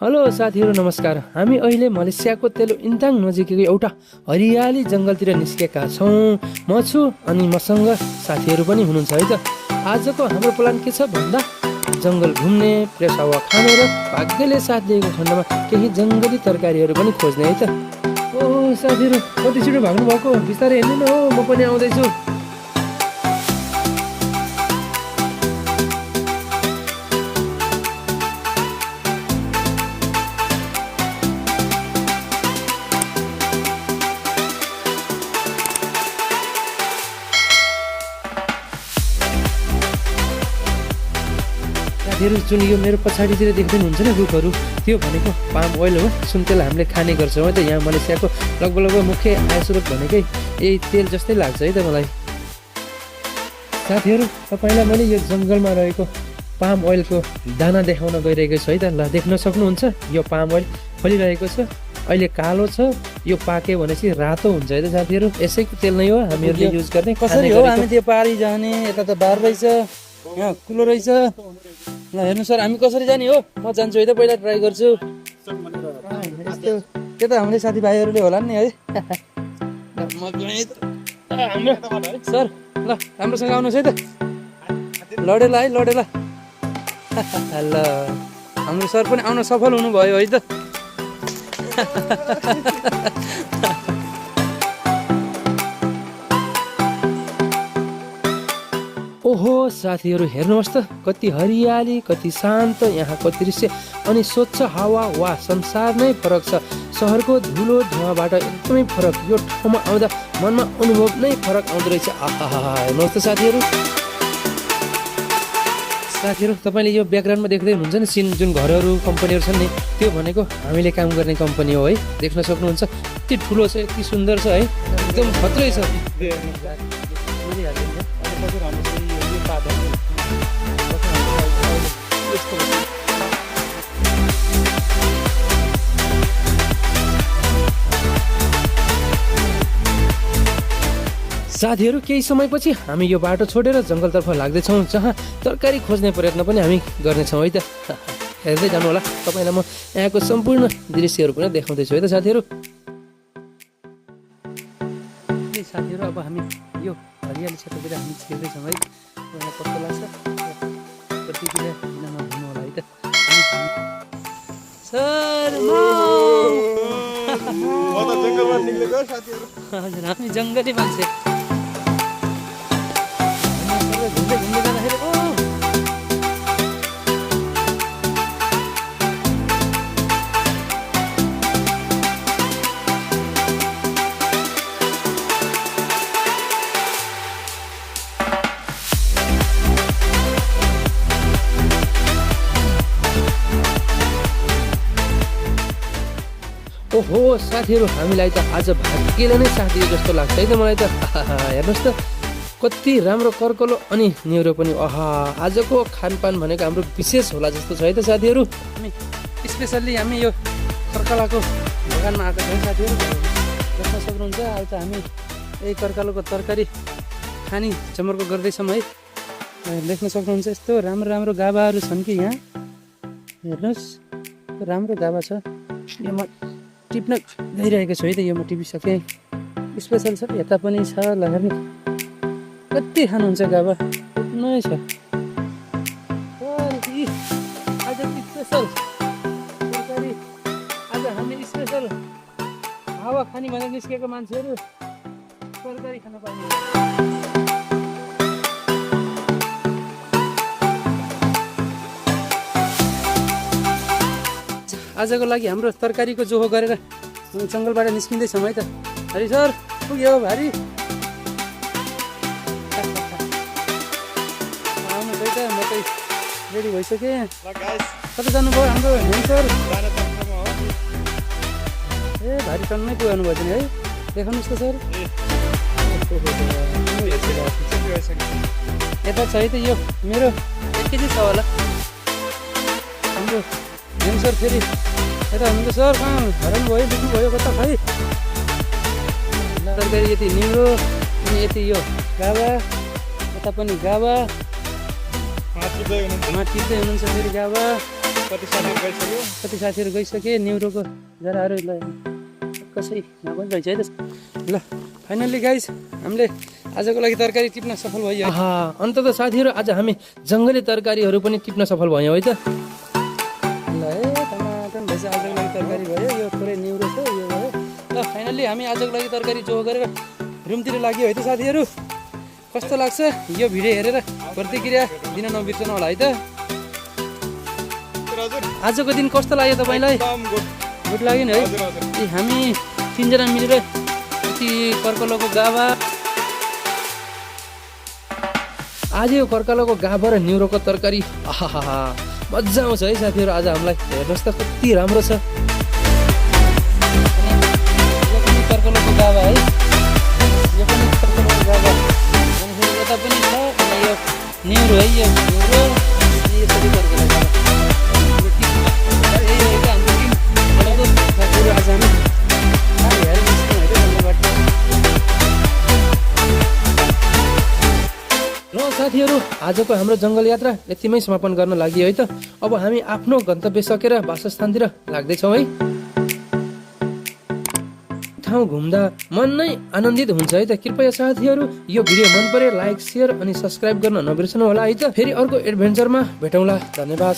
Hello साथीहरू नमस्कार। हामी अहिले मलेसियाको तेलो इन्ताङ नजिकैको एउटा हरियाली जङ्गलतिर निस्केका छौँ। म छु अनि मसँग साथीहरू पनि हुनुहुन्छ है त। आजको हाम्रो प्लान के छ भन्दा जङ्गल घुम्ने, फ्रेस हावा खाने र भाग्यले साथ दिएको खण्डमा केही जङ्गली तरकारीहरू पनि खोज्ने है त। ओहो साथीहरू, कति छिटो भाग्नु भएको, बिस्तारै हेर्नु न हो, म पनि आउँदैछु। साथीहरू, जुन यो मेरो पछाडितिर देख्दै हुन्छ नि रुखहरू, त्यो भनेको पाम ओइल हो। सुन तेल हामीले खाने गर्छौँ है त। यहाँ मलेसियाको लगभग मुख्य आय स्रोत भनेकै यही तेल जस्तै लाग्छ है त मलाई। साथीहरू, तपाईँलाई मैले यो जङ्गलमा रहेको पाम ओइलको दाना देखाउन गइरहेको छु है त। ल, देख्न सक्नुहुन्छ यो पाम ओइल फलिरहेको छ। अहिले कालो छ, यो पाक्यो भनेपछि रातो हुन्छ है त साथीहरू। यसैको तेल नै हो हामीहरूले युज गर्ने। कसरी हो हामी त्यो पारी जाने? यता त बार रहेछ, यहाँ कुलो रहेछ। ल हेर्नु सर, हामी कसरी जाने हो? म जान्छु है त, पहिला ट्राई गर्छु। त्यो त हाम्रै साथीभाइहरूले होला नि है। सर ल राम्रोसँग आउनुहोस् है त। लडेला है, लडेला। ल हाम्रो सर पनि आउन सफल हुनुभयो है त। ओहो साथीहरू, हेर्नुहोस् त कति हरियाली, कति शान्त यहाँको दृश्य अनि स्वच्छ हावा। वा संसार नै फरक छ। सहरको धुलो धुवाबाट एकदमै फरक। यो ठाउँमा आउँदा मनमा अनुभव नै फरक आउँदो रहेछ। आहा, हेर्नुहोस् त साथीहरू। साथीहरू, तपाईँले यो ब्याकग्राउन्डमा देख्दै हुनुहुन्छ नि सिन, जुन घरहरू कम्पनीहरू छन् नि, त्यो भनेको हामीले काम गर्ने कम्पनी हो है। देख्न सक्नुहुन्छ यति ठुलो छ, यति सुन्दर छ है, एकदम खत्रै छ। साथीहरू, केही समयपछि हामी यो बाटो छोडेर जङ्गलतर्फ लाग्दैछौँ, जहाँ तरकारी खोज्ने प्रयत्न पनि हामी गर्नेछौँ है त। हेर्दै जानु होला, तपाईँलाई म यहाँको सम्पूर्ण दृश्यहरू पनि देखाउँदैछु है त साथीहरू। साथीहरू, अब हामी यो हरियाली क्षेत्रतिर हामी छिर्दैछौँ है। यहाँ कस्तो लाग्छ प्रतिक्रिया दिनमा भन्नु होला है त। सर हजुर, हामी जङ्गली मान्छे घुम्दै घुम्दै जाँदाखेरि ओहो साथीहरू, हामीलाई त आज भाग्यले नै साथ दियो जस्तो लाग्छ है त मलाई त। हेर्नुहोस् त कति राम्रो कर्कलो अनि न्युरो पनि। आजको खानपान भनेको हाम्रो विशेष होला जस्तो छ है त साथीहरू। हामी स्पेसल्ली हामी यो कर्कलाको बगानमा आएको छौँ साथीहरू। देख्न सक्नुहुन्छ अहिले त हामी यही कर्कलाको तरकारी खानी चमर्को गर्दैछौँ है। देख्न सक्नुहुन्छ यस्तो राम्रो राम्रो गाभाहरू छन् कि यहाँ। हेर्नुहोस् राम्रो गाभा छ। यो म टिप्न गइरहेको छु है त। यो म टिपिसकेँ। स्पेसल छ, यता पनि छ। ल हेर्नु कति खानुहुन्छ गाभा, नै छ। आज स्पेसल तरकारी, आज हामी स्पेसल हावा खानी भनेर निस्केको मान्छेहरू तरकारी खान पाइने। आजको लागि हाम्रो तरकारीको जोहो गरेर जङ्गलबाट निस्किँदैछौँ है त। हरि सर पुग्यो भारी। आउनुहोस् है त, म चाहिँ रेडी भइसकेँ। कता जानुभयो हाम्रो हेम सर? ए भारी टनमै पुगाउनु भयो नि है। देखाउनुहोस् त सर। यता छ है त, यो मेरो 1 केजी छ होला। हाम्रो हेम सर फेरि यता हुनुहुन्छ सर, कहाँ हराउनु भयो, बुझ्नु भयो कता खै? तरकारी यति निम्रो अनि यति यो गाभा, यता पनि गाभा, टिप्दै हुनुहुन्छ फेरि गाभा। कति साथीहरू गइसके न्युरोको जराहरू कसै यहाँ पनि रहेछ है त ल फाइनल्ली गाइस हामीले आजको लागि तरकारी टिप्न सफल भयो आहा अन्तत साथीहरू आज हामी जङ्गली तरकारीहरू पनि टिप्न सफल भयौँ है त ल टमाटर भएछ आजको लागि तरकारी भयो यो थोरै न्युरो छ यो भयो ल फाइनल्ली हामी आजको लागि तरकारी जो गरेर रुमतिर लाग्यो है त साथीहरू कस्तो लाग्छ यो भिडियो हेरेर प्रतिक्रिया दिन नबिर्सनु होला है त आजको दिन कस्तो लाग्यो तपाईँलाई गुड लाग्यो नि है ए हामी तिनजना मिलेर यति कर्कलोको गाभा आज यो कर्कालोको गाभा र न्युरोको तरकारी आहा मजा आउँछ है साथीहरू आज हामीलाई हेर्नुहोस् त कति राम्रो छ यो पनि कर्कलोको गाभा है यो पनि कर्कलोको गाभा अनि फेरि यता पनि छ अनि यो न्युरो है यो न्युरो अनि यसरी कर्कलो गाभा आज हामी र साथीहरू आजको हाम्रो जङ्गल यात्रा यतिमै समापन गर्न लागि है त अब हामी आफ्नो गन्तव्य सकेर वासस्थानतिर लाग्दैछौँ है ठाउँ घुम्दा मन नै आनन्दित हुन्छ है त कृपया साथीहरू यो भिडियो मन परे लाइक शेयर अनि सब्सक्राइब गर्न नबिर्सनु होला है त फेरि अर्को एडभेन्चरमा भेटौँला धन्यवाद।